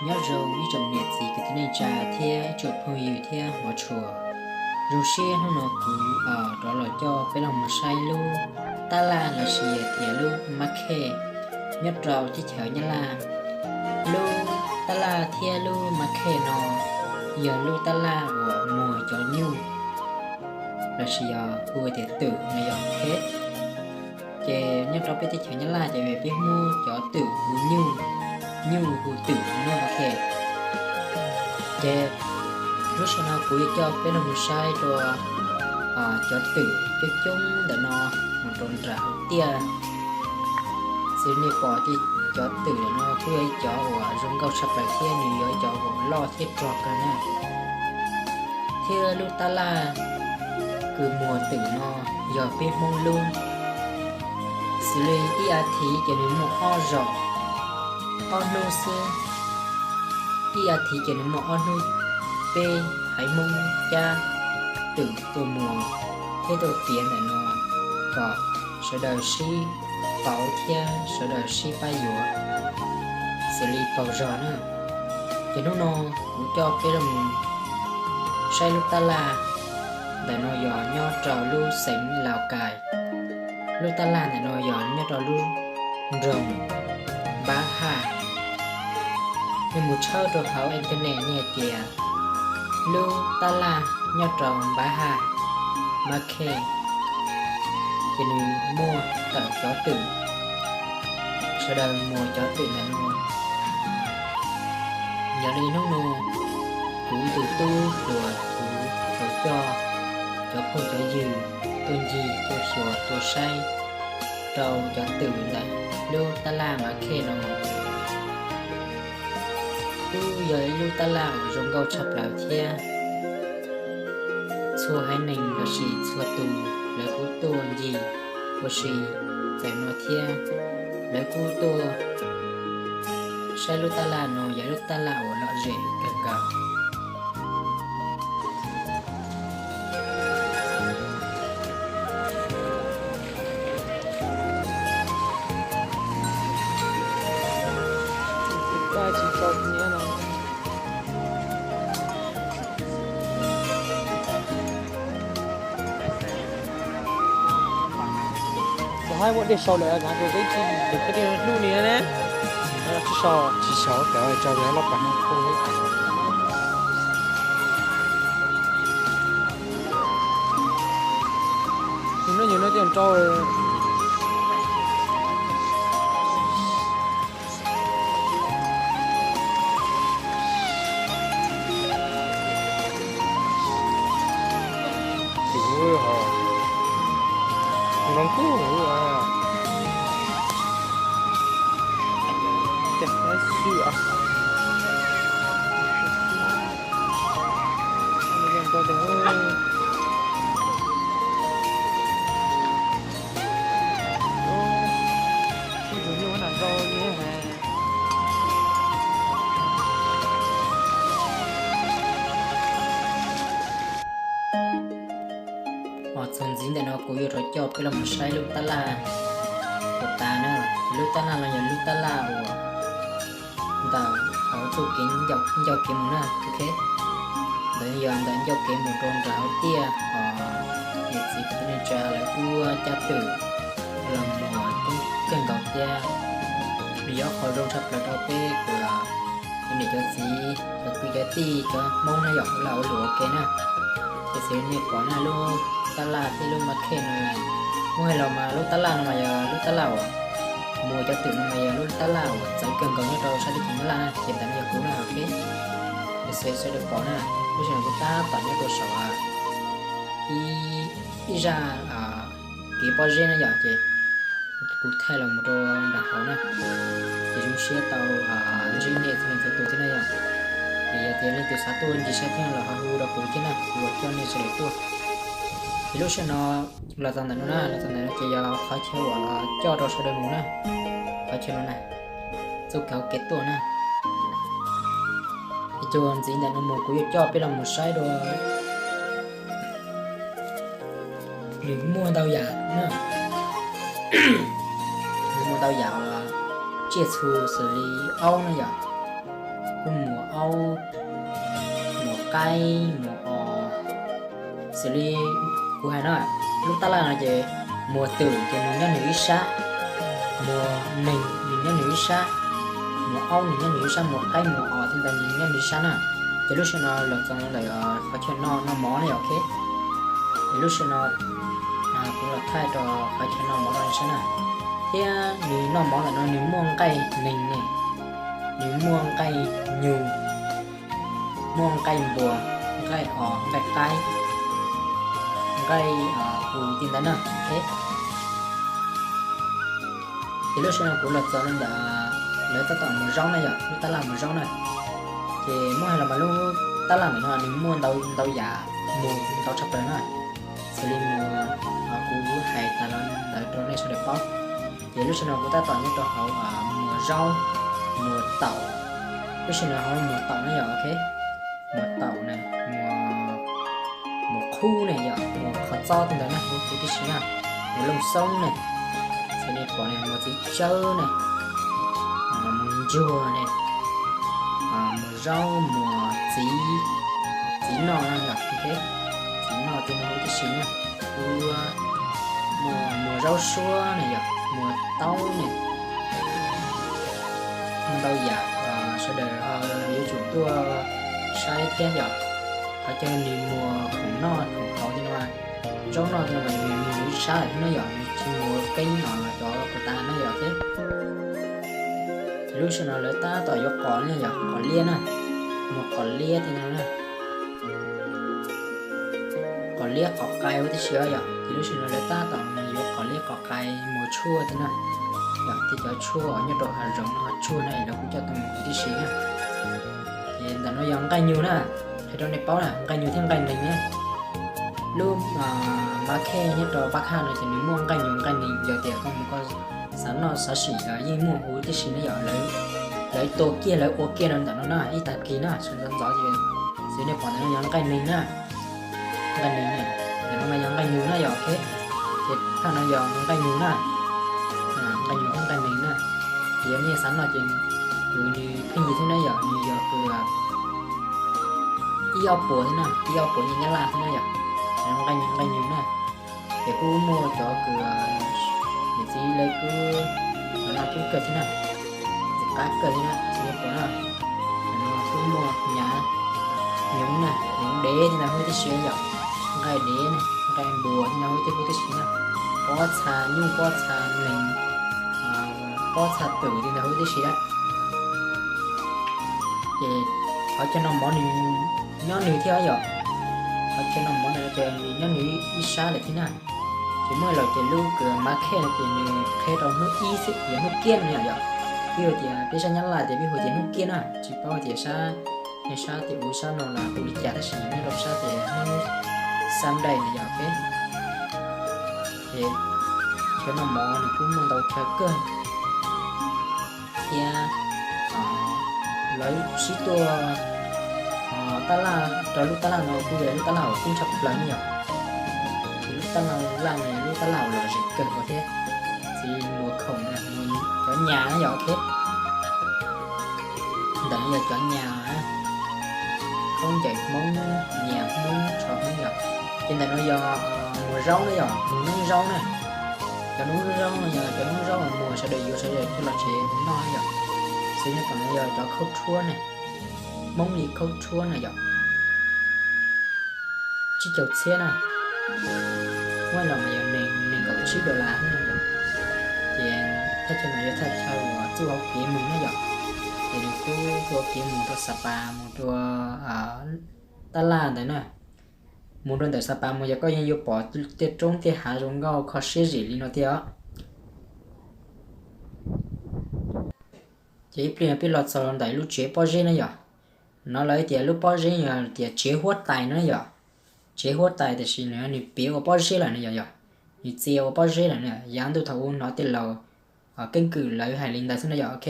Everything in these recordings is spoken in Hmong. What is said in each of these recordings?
Nyob zoo ib tsoom niam txiv kwv tij neej tsa thiab ib tsoom phooj ywg thiab hmov tshua. Zoo siab hnub no kuv rov los coj peb los mus saib lub tab laj lossis tias lub mab khej nyob rau teb chaws Nyab Laj. Lub tab laj thiab lub mab khej no yog lub tab laj uas muag cov nyuj lossis yog hu tias twm no yog peb. Ces nyob rau peb teb chaws Nyab Laj ces peb muab cov twm hu nyuj, nyuj hu twm no. Ok, ces lub sij hawm no kuv yuav coj peb los mus saib rau cov twm coob coob ntawm no mus rau nram hauv tiaj. Xws nej pom ces cov twm ntawm no kuj yog ib cov uas zoo nkauj tshaj plaws thiab nws yog ib cov uas loj thiab rog kawg na. Thiab lub tab laj kws muag twm no yog peb Hmoob lub. Xws li ib as thiv ces nws muaj ob zaug, ob hnub xwb. Ib as thiv ces nws muaj ob hnub, peb haiv Hmoob cab twm tuaj muag thiab tuaj piav ntawm no kom sawv daws sib pauv thiab sawv daws sib pab yuav xws li pauv zog na. Ces hnub no kuv coj peb los saib lub tab laj ntawm no yog nyob rau lub xeev Laus Kais. Lub tab laj ntawm no yog nyob rau lub nroog Npab Haj. Nej mus tshawb rau hauv internet nej hais tias lub tab laj nyob rau Npab Haj, Mab Khej, ces nws muaj tawm cov twm, sawv daws muag cov twm ntawm no. Yog li hnub no kuv tus tub hluas kuv tau coj cov phooj cov ywg tuaj ncig tuaj xyuas tuaj saib rau cov twm ntawm lub tab laj Mab Khej no. Kuj yog ib lub tab laj uas zoo nkauj tshaj plaws thiab txhua haiv neeg lossis txhua tus lawv kuj tuaj ncig ua si ntawm no thiab. Lawv kuj tuaj saib lub tab laj no yog lub tab laj uas lom zem kawg nkaus. Tsis haib muaj dej sau lawm, tsis hnub ni ne. Tsis sau, tsis sau, cov tso loj pas no. Nws no nws no coj rau. Tus ho, tus no kuj hu ua Tes Nab Xwb os. Txuas ntxiv ntawm no kuv yuav rov coj peb los mus saib lub tab laj uas tas na. Ces lub tab laj no yog lub tab laj uas ntawm hauv txoj kev ncauj kev mus na. Ok, ntawm yog ntawm ncauj kev mus rau nram hauv tiaj, ho niam txiv kwv tij neej tsa lawv kuj cab twm los mus coob kawg nkaus thiab. Nws yog qhov zoo tshaj plaws rau peb cov niam cov txiv, cov kwv cov tij, cov Hmoob na yom, ua lag ua luam ua ke na. Ces xws li nej pom na, lub tab laj thiab lub mab khej no, muab hais los mas lub tab laj no mas yog lub tab laj uas mus cov twm no mas yog lub tab laj uas txawv kawg nkaus nyob rau sab teb chaws Nyab Laj na, ces ntawm no yog kuv na, ok. Ces sawv daws pom na, lub sij hawm no kuv tab tom nyob rau saum ib, ib zaj kev pob zeb na yom, ces kuv thaij los mus rau nram hauv na. Ces zoo siab tau ntsib nej txhua leej txhua tus thiab na yom. Ces yog tias leej twg xav tuaj ncig saib thiab los ho hu rau kuv thiab na, kuv yuav coj nej sawv daws tuaj. Ces lub sij hawm no los txog ntawm no na, los txog ntawm no ces yog qhov chaw uas coj rau sawv daws mus na, qhov chaw no na, txoj kev tuaj na. Ces txuas ntxiv ntawm no mus kuv yuav coj peb los mus saib dua. Nws muaj ntau yam na, nws muaj ntau yam uas tsiaj txhu xws li aub na yom. Kuj muas aub, muas qaib, muas os. Xws li kuv hais no, lub tab laj no ces muas twm ces nws nyob nws ib sab, muas nees nws nyob nws ib sab, muas aub nws nyob nws ib sab, muas qaib muas os tej ntawd nws nyob nws ib sab na. Ces lub sij hawm no los txog ntawm qhov chaw noj mov na yom, ok. Ces lub sij hawm no kuv los thaij rau qhov chaw noj mov no saib na. Thiab nws noj mov ntawm no nws muaj nqaij nees ne, nws muaj nqaij nyug, muaj nqaij npua, nqaij os, nqaij qaib, nqaij us tej ntawd na, ok. Ces lub sij hawm no kuv los txog ntawm lawv tab tom muas zaub na yom, lub tab laj muas zaub na. Ces muab hais los mas lub tab laj ntawm no nws muaj ntau ntau yam mus ntau tshaj plaws na. Xws li mus, kuv hais tas los ntawd rau nej sawv daws paub. Ces lub sij hawm no kuv tab tom nyob rau hauv muas zaub, muas taum. Lub sij hawm no hauv muas taum na yom, ok. Muas taum na, muas, muas qhub ne yom, muas qhov txob tej ntawd na huv tib si na, muas looj xoob ne, xws li pom ne, muas txiv tsawb ne, muas ntsuag ne, muas zaub, muas txiv, txiv noj no yom, ok. Txiv noj tej no huv tib si na, ua muas zaub suab ne yom, muas taub ne, muaj ntau yam sawv daws yuav tsum tuaj saib thiab yom. Qhov chaw nws muas khoom noj khoom haus tej no, zaub noj tej no mas nws mus nws ib sab lawm thiab na yom, nws tsis mus keeb no cov puas tas na yom, ok. Ces lub sij hawm no lawv tab tom yuav qos na yom, qos liab na, muas qos liab tej no na. Qos liab qos qais huv tib si yom, ces lub sij hawm no lawv tab tom yuav qos liab qos qais muas tshuaj tej na. Yog tej cov tshuaj uas nyob rau hav zoov no tshuaj na es lawv kuj coj tuaj mus huv tib si na. Ces ntawm no yog nqaij nyug na, hais rau nej paub na, nqaij nyug thiab nqaij nees na. Lub market nyob rau Pab Khaj no ces nws muaj nqaij nyug nqaij nees, yog tias koj mus koj xav noj xav sim los yeej muaj huv tib si na yom. Lawv tua kiag lawv ua kiag rau ntawm no na, ib tag kis na sawv ntxov ntxov ces xws nej pom ntawm no yog nqaij nees na. Nqaij nees na, ntawm no mas yog nqaij nyug na yom, ok. Ces thaj no yog nqaij nyug na, nqaij nyug thiab nqaij nees na. Ces yog nej xav noj ces kwv nws pheej yig thiab na yom, nws yog kwv ib ob puas thiab na, ib ob puas nyiaj Nyab Laj thiab na yom. Nqaij nyug, nqaij nyug na. Ces kuj muaj cov kws niam txiv lawv kuj noj kub kawg thiab na, txiv qab kawg thiab na, txiv pom na. Kuj muaj nyav nyoov na, nyoov dev tej ntawd huv tib si yom, nqaij dev na, nqaij npua tej ntawd huv tib huv tib si na, pob txha nyuj, pob txha nees, pob txha twm tej ntawd huv tib si na. Ces qhov chaw noj mov nws nyob nws thiab yom, qhov chaw noj mov ntawm no ces nws nyob nws ib sab lawm thiab na. Ces muaj los ces lub kws market no ces nws qheb rau hnub ib xwb, yog hnub kiab no yom. Peb hu tias peb sab Nyab Laj ces peb hu tias hnub kiab na, tsis paub tias sab, nej sab tim ub sab no los hu li cas tab sis nyob rau sab tim hnub Sunday no yom, ok. Ces chaw noj mov nws kuj muaj ntau chaw kawg thiab. Lawv sib tuaj tab laj rau lub tab laj no kuj yog lub tab laj uas kub tshaj plaws ne yom. Ces lub tab laj no yog lub tab laj uas lom zem kawg nkaus thiab, txiv muas khoom, cov nyas na yom, ok. Ntawm no yog cov nyas, khaub ncaws Hmoob, nyas Hmoob, tsho Hmoob yom. Ces ntawm no yog muas zaub na yom, muas noob zaub na. Cov noob zaub no yog cov noob zaub uas muas sawv daws yuav sawv daws coj los tsev mus noj na yom. Xws li pom no yog cov khaub rhuab na, Hmoob li khaub rhuab na yom, tsib caug txhiab na, muab los mas yog nees nkaum tsib dollar na yom. Ces thaj chaw no yog thaj chaw uas txuj hauv kev mus na yom, ces nws kuj txuj hauv kev mus rau Xa Pas, mus rau tab laj ntawd na. Mus rau ntawm Xa Pas mus yog koj yeej yuav pom tej roob tej hav zoo nkauj kho siab zim li no thiab os. Ces ib pliag no peb los txog ntawm lub tsev pob zeb na yom. Hnov lawv tias lub pob zeb yog tias tsev huab tais no yom. Tsev huab tais tiam sis nws piav ua pob zeb lawm no yom, yog nws txia ua pob zeb lawm no, yav ntuj thaum ub hnov tej laus keeb kwm lawv hais li ntawd xwb no yom, ok.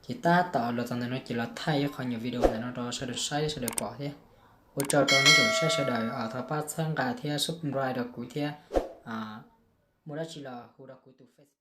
Ces tab tom los txog ntawm no ces los thaij ib qho nyuam video ntawm no rau sawv daws saib sawv daws pom thiab. Ua tsaug rau nej tsoom saib sawv daws, thov pab txhawb nqa thiab subscribe rau kuv thiab. Muaj dab tsi los hu rau kuv tus Facebook.